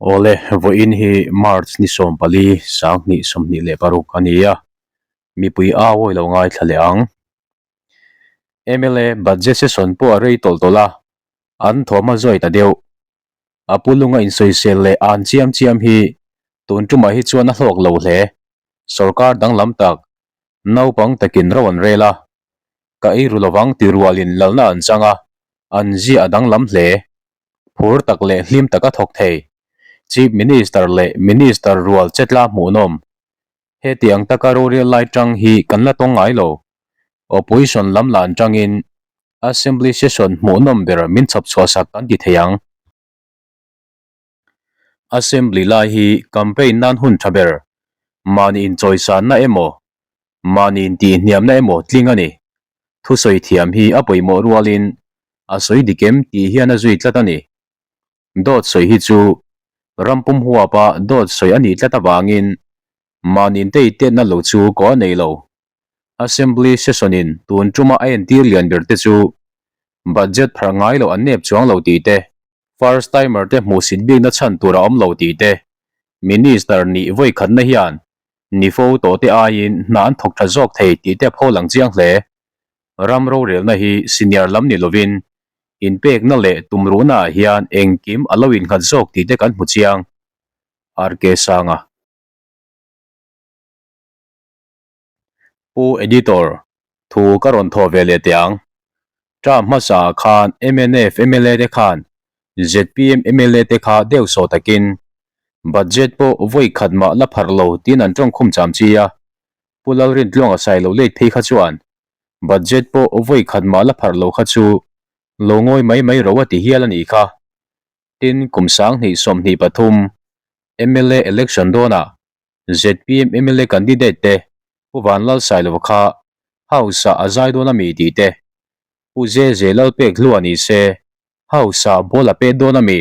Awle, vawiin hi March ni 14, 2026 a ni a, mipui au awi lo ngaithla leh ang. Mla budget session pawh a rei tawlh tawlh a, an thawm a zuai ta deuh. A pu lunga insawisel leh an chiam chiam hi tun tumah hi chuan a hlawk lo hle. Sorkar danglam tak, naupang takin ro an rel a, ka ei ru lovang ti rualin lalna an chang a, an zia a danglam hle. Phur tak leh hlim taka thawk thei. Chief Minister leh Minister rual chetla hmuhnawm. Hetiang taka rorel lai tang hi kan la tawng ngai lo. Opposition lam lah an tangin Assembly session hmuhnawm ber min chhawp chhuah sak kan ti thei ang. Assembly lai hi campaign nan hun tha ber, mahni inchawisanna emaw, mahni intihhniamna emaw tling a ni. Thusawi thiam hi a pawimawh rualin a sawi dik em tih hian a zui tlat a ni. Dawt sawi hi chu ram pum huapa dawt sawi a nih tlat avangin mahni inteitetna lo chu kaw a nei lo. Assembly session in tun tuma a entir lian ber te chu budget pharh ngai loh an nep chuang lo tih te, first timer te hmuhsit bikna chhan tur a awm lo tih te, Minister nih vawi khatna hian ni fo tawh te aiin hna an thawk tha zawk thei tih te a pho lang chiang hle. Ram rorelna hi senior lam ni lovin inpekna leh tumruhna ah hian engkim a lo innghat zawk tih te kan hmu chiang. RK Sanga. Pu Editor, thu ka rawn thawh ve leh teh ang. Term hmasa ah khan mnf mla te khan zpm mla te kha deuh sawh takin budget pawh vawi khat mah la pharh lo tiin an tawngkhum cham chi a. Pu Lalrintluanga Sailo late phei kha chuan budget pawh vawi khat mah la pharh lo kha chu lo ngawi mai mai ro a ti hial a nih kha. Tin, kum 2023 mla election dawnah zpm mla candidate te Pu Vanlalsailova kha House ah a zai dawn a mi tih te, Pu Zeze Lalpek hlua ni se House ah ball a pet dawn a mi,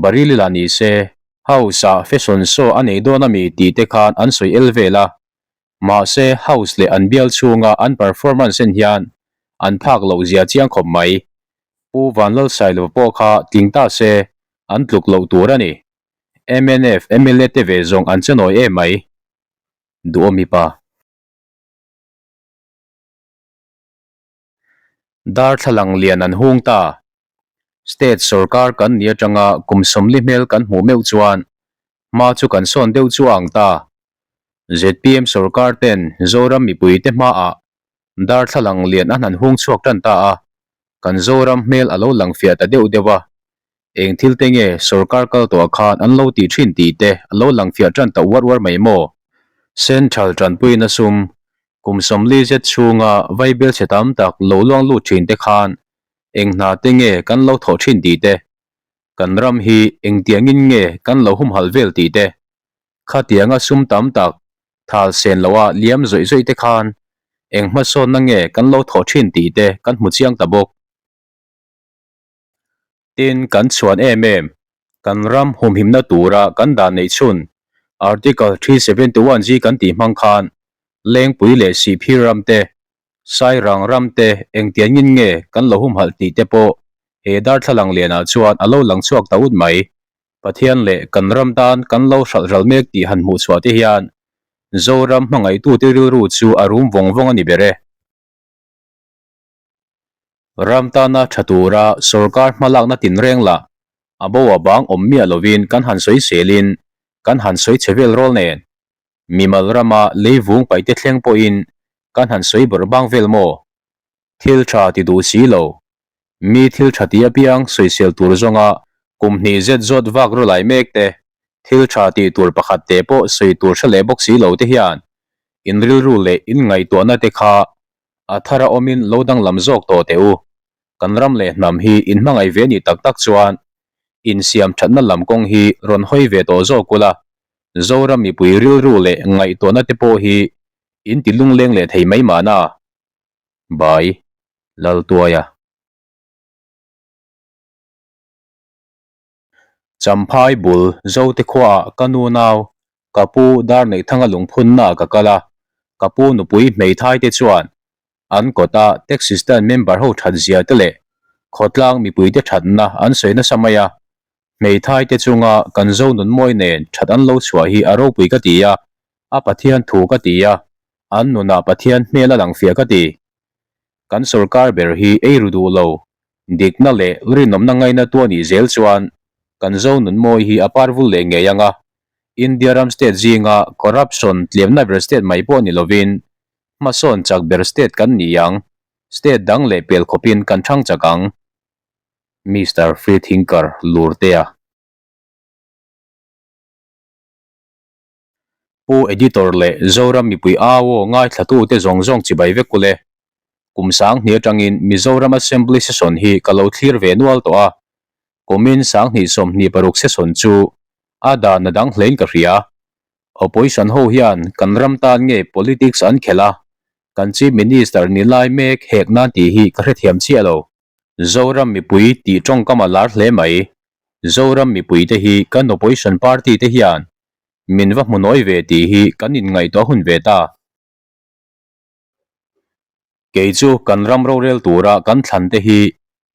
Baryl lah ni se House ah fashion show a nei dawn a mi tih te khan an sawi el vel a, mahse House leh an bial chhunga an performance en hian an phak loh zia chiang khawp mai. Pu Vanlalsailova pawh kha tling ta se an tluk loh tur a ni. Mnf mla te ve zawng an che nawi em mai. Duhawmi pa. Darthlalang lian an hung ta. State sorkar kan ni atanga kum 40 hmel kan hmuh meuh chuan hma chu kan sawn deuh chu a ang ta. Zpm sorkar ten Zoram mipui te hmaah darthlalang lian an han hung chhuak tan ta a, kan Zoram hmel a lo lang fiah ta deuh deuh a. Eng thil te nge sorkar kal tawh khan an lo tih thin tih te a lo lang fiah tan ta uar uar mai maw? Central tanpuina sum kum 40 zet chhunga vaibel chhe tam tak lo luang lut thin te khan eng hna te nge kan lo thawh thin tih te, kan ram hi engtiangin nge kan lo humhalh vel tih te, khatianga sum tam tak thal sen loha liam zawih zawih te khan eng hmasawnna nge kan lo thawh thin tih te kan hmu chiang ta bawk. Tin, kan chhuan em em, kan ram humhimna tura kan dan neih chhun Article 371 G kan tih hmang khan Lengpui leh Sihphir ram te, Sairang ram te engtiangin nge kan lo humhalh tih te pawh he darthlalang lianah chuan a lo lang chhuak ta ut mai. Pathian leh kan ram tan kan lo hralh ral mek tih han hmuh chhuah te hian Zoram hmangaihtute rilru chu a rum vawng vawng a ni ber e. Ram tana tha tura sorkar hmalakna tinreng lah a bo a bang awm miah lovin kan han sawi selin kan han sawi chhe vel rawl nen. Mimal rama leivung paihte thleng pawhin kan han sawi bawrh bang vel maw? Thil tha ti duh si lo. Mi thil tha ti apiang sawisel tur zawnga kum hnih zet zawt vak rawlai mek te, thil tha tih tur pakhat te pawh sawi tur hre leh bawk si lo te hian in rilru leh in ngaihtuahna te kha A thar a awmin lo danglam zawk tawh teh u. Kan ram leh hnam hi in hmangaih ve nih tak tak chuan insiam thatna lam kawng hi rawn hawi ve tawh zawk ula, Zoram mipui rilru leh ngaihtuahna te pawh hi in ti lungleng leh thei mai mahna. Bai Laltuaia. Champhai bul Zote khuaah ka nu nau, ka pu Darneihthanga lungphunnaah ka kal a, ka pu nupui hmeithai te chuan an kawta taxi stand member ho that zia te leh khawtlang mipui te thatna an sawi nasa mai a. Hmeithai te chunga kan zo nun mawi nen that an lo chhuah hi a ropui ka ti a, a Pathian thu ka ti a, an nunah Pathian hmel a lang fiah ka ti. Kan sorkar ber hi ei ru duh lo, dikna leh rinawmna ngaina tu a nih zel chuan kan zo nun mawi hi a parvul leh ngei ang a, India ram state zinga corruption tlemna ber state mai pawh ni lovin hmasawn chak ber state kan ni ang, state dang leh pel khawpin kan thang chak ang. Mister Freethinker Lurtea. Pu Editor leh Zoram mipui au aw ngaithlatute zawng zawng chibai vek ule. Kum sanghnih atangin Mizoram Assembly Session hi ka lo thlir ve nual tawh a. Kumin 2026 Session chu a dan a dang hlein ka hria. Opposition ho hian kan ram tan nge politics an khelh a, kan Chief Minister ni lai mek hek nan tih hi ka hrethiam chiah lo. Zoram mipui tih tawngkam a lar hle mai. Zoram mipuite hi kan opposition party te hian min va hmu nawi ve tih hi kan inngaihtuah hun ve ta. Kei chu kan ram rorel tura kan thlan te hi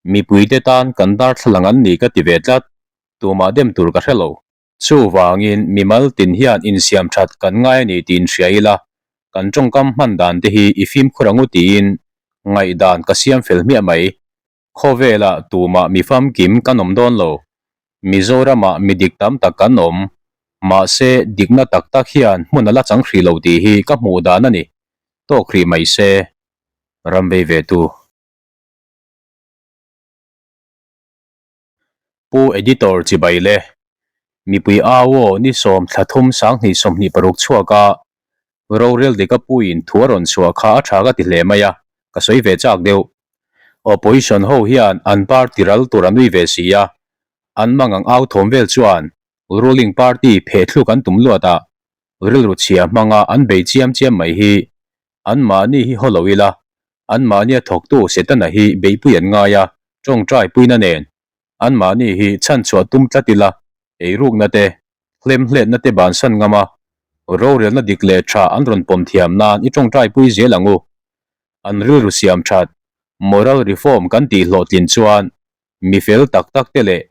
mipuite tan kan darthlalang an ni ka ti ve tlat, tumah dem tur ka hre lo. Chuvangin mimal tin hian insiam that kan ngai a ni tiin hria ila, kan tawngkam hman dan te hi i fimkhur ang u tiin ngaihdan ka siam fel hmiah mai. Khawvelah tumah mi famkim kan awm dawn lo. Mizoramah mi dik tam tak kan awm. Mahse dikna tak tak hian hmun a la chang hrih lo tih hi ka hmuh dan a ni. Tawk hrih mai se. Ram vei ve tu. Pu Editor chibai le. Mipui au aw ni sawm thla thum 2026 chhuak a, rorel dik a puiin thu a rawn chhuah kha a tha ka ti hle mai a, ka sawi ve chak deuh. Opposition ho hian an party ral tur an ui ve si a, an mangang au thawm vel chuan ruling party phehthluk an tum luat a, rilru chhia hmanga an bei chiam chiam mai hi Anmahni hi haw lo ila, anmahnia thawktu Setana hi beihpui an ngai a, tawngtai puina nen anmahni hi chhanchhuah tum tlat ila, eirukna te, hlemhletna te bansan ngam a, rorelna dik leh tha an rawn pawm thiam nan i tawngtai pui zel ang u. An rilru siam that, moral reform kan tih hlawhtlin chuan mi fel tak tak te leh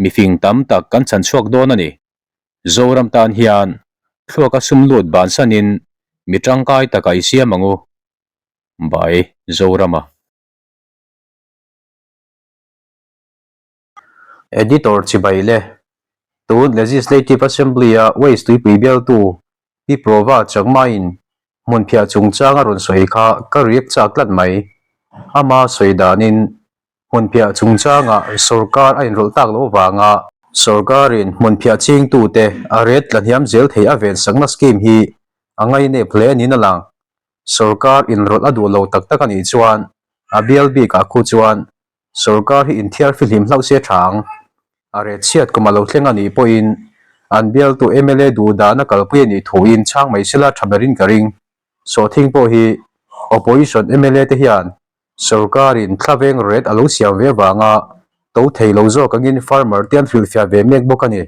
mi fing tam tak kan chhanchhuak dawn a ni. Zoram tan hian thluaka sum lut bansanin mi tangkai taka i siam ang u. By Zorama. Editor chibai le. Tun Legislative Assembly-a Waste tuipui bialtu Pi Prova Chakma-in hmunphiah chungchang a rawn sawi kha ka react chak tlat mai. Ama sawi danin Hmunphiah chungchangah sorkar a inrawlh tak loh avanga sorkarin hmunphiah chingtute a ret tla hniam zel thei a vensakna scheme hi a ngainep hle niin a lang. Sorkar inrawlh a duh lo tak tak a nih chuan a bial bikah khu chuan sorkar hi inthiar fihlim hlauh se tha ang. A ret chhiat kum a lo thleng a nih pawhin an bialtu mla duh dan a kalpui a nih thuin chhang mai sela tha berin ka ring. Sawhthing pawh hi opposition mla te hian Sorkarin thlaveng ret a lo siam ve avanga to thei lo zawk angin farmer te an hrilhfiah ve mek bawk a ni.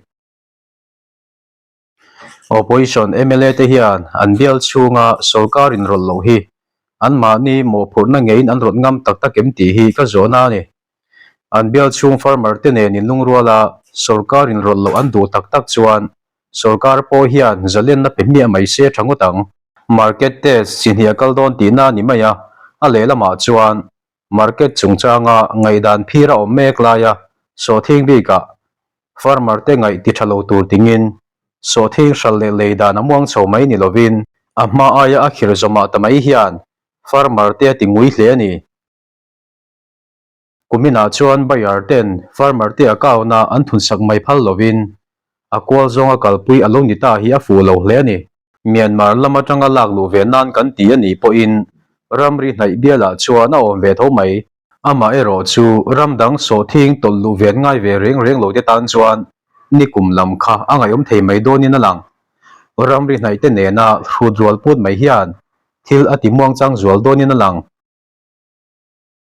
Opposition mla te hian an bial chhunga sorkar inrawlh loh hi anmahni mawhphurhna ngeiin an rawt ngam tak tak em tih hi ka zawhna a ni. An bial chhung farmer te nen inlungruala sorkar inrawlh loh an duh tak tak chuan Sorkar pawh hian zalenna pe hmiah mai se tha ngawt ang. Market test chi hnih a kal dawn tihna a ni mai a, a lehlamah chuan market chungchanga ngaihdan phir a awm mek laia sawhthing bikah farmer te ngaih ti tha lo tur tingin sawhthing hral leh lei dan a muang chho mai ni lovin a hma aia a khir zawmah ta mai hian farmer te a ti ngui hle a ni. Kuminah chuan buyer ten farmer te account a an thunsak mai phal lovin a kual zawnga kalpui a lo ni ta hi a fuh lo hle a ni. Myanmar lam atanga lak luh ve nan kan ti a nih pawhin ramri hnaih bialah chuan a awm ve tho mai. Amaherawh chu ram dang sawhthing tawlh luh ve an ngai ve reng reng lo te tan chuan nikum lam kha a ngaihawm thei mai dawnin a lang. Ramri hnaih te nena hrut rual put mai hian thil a ti muangchang zual dawnin a lang.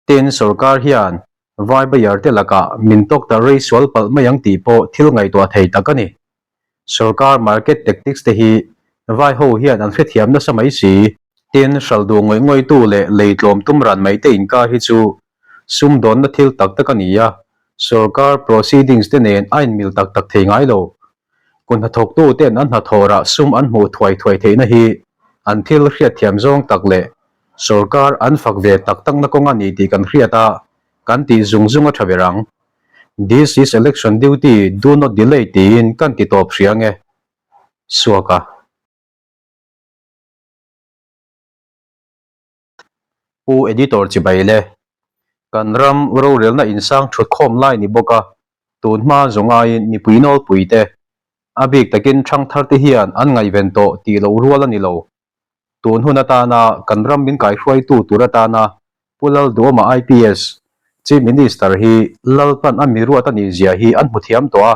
Tin, sorkar hian vai bayar te lakah min tawk ta rei sual palh mai ang tih pawh thil ngaihtuah thei tak a ni. Sorkar market tactics te hi vai ho hian an hrethiam nasa mai si. Tin, hral duh ngawih ngawihtu leh lei tlawm tum ran mai te inkar hi chu sumdawnna thil tak tak a ni a. Sorkar proceedings te nen a inmil tak tak thei ngai lo. Kut hnathawktu ten an hnathawrah sum an hmuh thuai thuai theihna hi an thil hriatthiam zawng tak leh sorkar an fak ve tak takna kawng a ni tih kan hriat a, kan tih zung zung a tha ber ang. This is election duty, do not delay tiin kan ti tawp hria nge? Suaka. Pu Editor chibai le. Kan ram rorelna insang thutkhawm lai ni bawk a, tun hma zawng aiin mipui nawlpui te, a bik takin thangthar te hian an ngaihven tawh tih loh rual a ni lo. Tun hun atana kan ram min kaihruaitu tur atana Pu Lalduama IPS, Chief Minister hi Lalpan a miruat a nih zia hi an hmu thiam tawh a.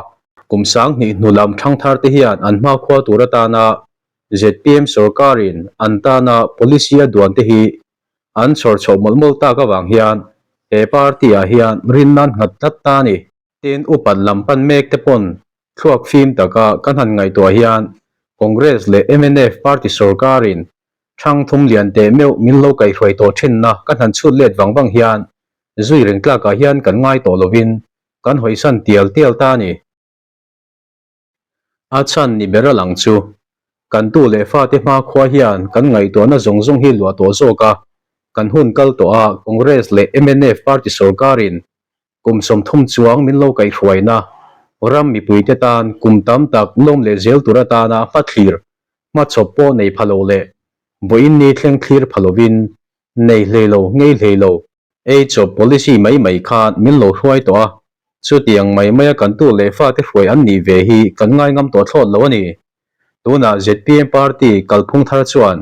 Kum 2000 hnu lam thangthar te hian an hmakhua tur atana zpm sorkarin an tana policy a duan te hi an chhawr chhoh mawlh mawlh tak avang hian he party ah hian rinna an nghat tlat ta a ni. Tin, upat lam pan mek te pawn thluak fim taka kan han ngaihtuah hian Congress leh mnf party sorkarin thang thum lian teh meuh min lo kaihhruai tawh thinna kan han chhut let vang vang hian zui reng tlakah hian kan ngai tawh lovin kan hawisan tial tial ta a ni. A chhan ni ber a lang chu, kan tu leh fate hmakhua hian kan ngaihtuahna zawng zawng hi luah tawh zawk a, kan hun kal tawh a Congress leh mnf party sorkarin kum 30 chuang min lo kaihhruaina ram mipuite tan kum tam tak lawm leh zel tur atana hmathlir hmachhawp pawh nei pha lo leh vawiin ni thleng thlir pha lovin nei hlei lo ngei hlei lo. Ei chawp policy mai mai khan min lo hruai tawh a, chutiang mai maia kan tu leh fate hruai an nih ve hi kan ngai ngam tawh thlawt lo a ni. Tunah zpm party kalphung thar chuan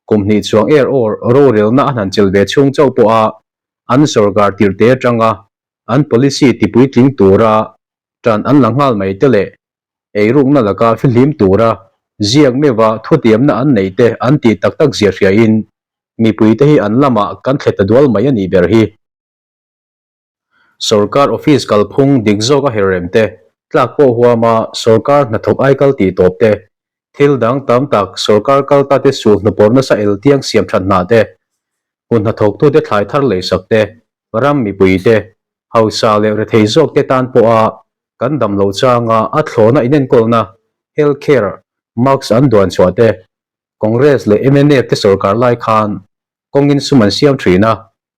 kum hnih chuang er awr rorelna a hnan chil ve chhung chauh pawha an sorkar tirhte atanga an policy tipuitling tura tan an la nghal mai te leh eirukna laka fihlim tura ziak meuha thutiamna an neih te an tih tak tak zia hriain mipuite hi an lamah kan thle ta dual mai a nih ber hi. Sorkar office kalphung dik zawk a herrem te, tlak pawh huama sorkar hnathawk aikal tih tawp te, thil dang tam tak sorkar kal ta te sul hnupawr nasa eltiang siam that hna te, hun hnathawktute thlai thar leisak te, ram mipuite, hausa leh rethei zawk te tan pawha kan dam loh changa a thlawna inenkawlna, health care, mask an duan chhuah te, Congress leh mnf te sorkar lai khan kawngin sum an siam thin a,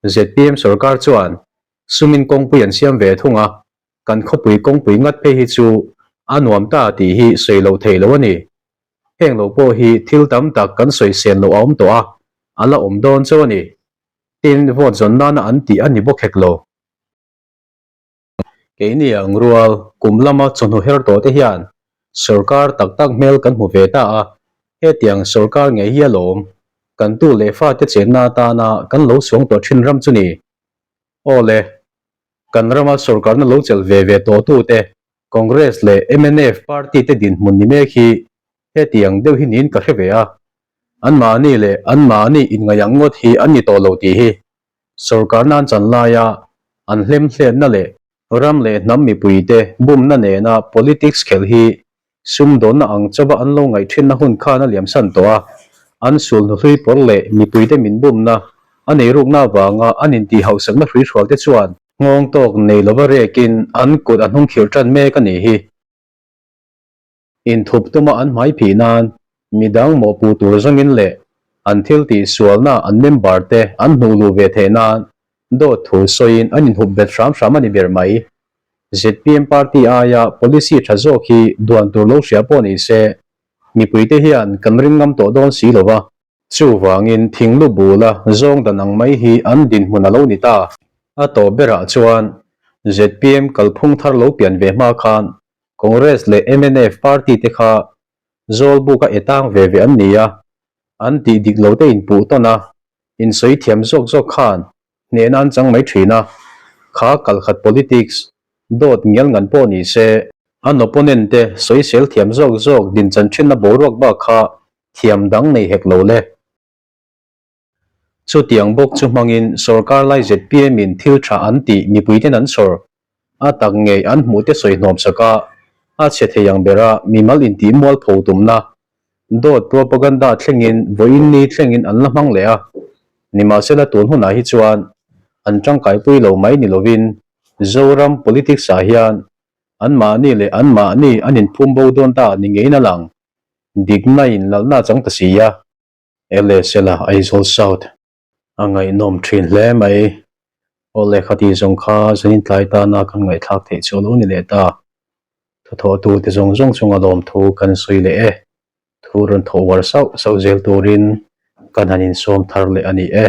zpm sorkar chuan sumin kawngpui an siam ve thung a, kan khawpui kawngpui ngat phei hi chu a nuam ta tih hi sawi loh theih loh a ni. Heng lo pawh hi thil tam tak kan sawi sen loh a awm tawh a, a la awm dawn chauh a ni. Tin, vote zawn nana an tih a ni bawk hek lo. Keini ang rual kum lama chawhnu her tawh te hian sorkar tak tak hmel kan hmu ve ta a, hetiang sorkar ngei hi alawm kan tu leh fate chenna atana kan lo suang tawh thin ram chu ni. Aw le, kan rama sorkarna lo chelh ve ve tawh tute Congress leh mnf party te dinhmun ni mek hi hetiang deuh hi niin ka hre ve a, anmahni leh anmahni inngaih ang ngawt hi an ni tawh lo tih hi. Sorkarna an chan laia an hlemhletna leh ram leh hnam mipuite bumna nena politics khelh hi sumdawnna ang chauha an lo ngaih thinna hun khan a liamsan tawh a, an sulhnu hlui pawr leh mipuite min bumna a neirukna avanga an intihhauhsakna hruihrualte chuan nghawng tawk nei lova rekin an kut a hnungkhirh tan mek a nih hi. Inthup tuma an hmai phih nan midang mawhpuh tur zawngin leh an thil tih sualna an member te an hnuh luh ve theih nan dawt thu sawiin an inhup bet hram hram a ni ber mai. Zpm party aia policy tha zawk hi duan tur lo hria pawh ni se, mipuite hian kan ring ngam tawh dawn si lo va. Chuvangin thinglu bula zawng dan ang mai hi an dinhmun a lo ni ta. A tawp berah chuan zpm kalphung thar lo pian ve hma khan Congress leh mnf party te kha Zawlbuk a etang ve ve an ni a, an tih dik lo te inpuh tawn a, insawi thiam zawk zawk khan hnehna an chang mai thin a, kha kalkhat politics dawt ngial ngan pawh ni se, an opponent te sawisel thiam zawk zawk dinchan thinna boruak bak kha thiam dang nei hek lo le. Chutiang bawk chu hmangin sorkar lai zpm in thil tha an tih mipuiten an sawr a tak ngei an hmuh te sawi hnawm sak a, a chhe thei ang bera mimal intih mualpho tumna dawt propaganda thlengin vawiin ni thlengin an la hmang leh a, nimahsela tun hunah hi chuan an tangkaipui lo mai ni lovin. Zoram politics ah hian anmahni leh anmahni an inphum bo dawn ta ni ngeiin a lang. Dikna in lalna a chang ta si a. LSL a Aizawl South a ngaihnawm thin hle mai. Aw lehkha tih zawng kha zanin tlai tana kan ngaihthlak theih chu a lo ni leh ta. Thawthawhtu te zawng zawng chunga lawmthu kan sawi leh e. Thu rawn thawh uar sauh sauh zel turin kan han insawm thar leh a ni e.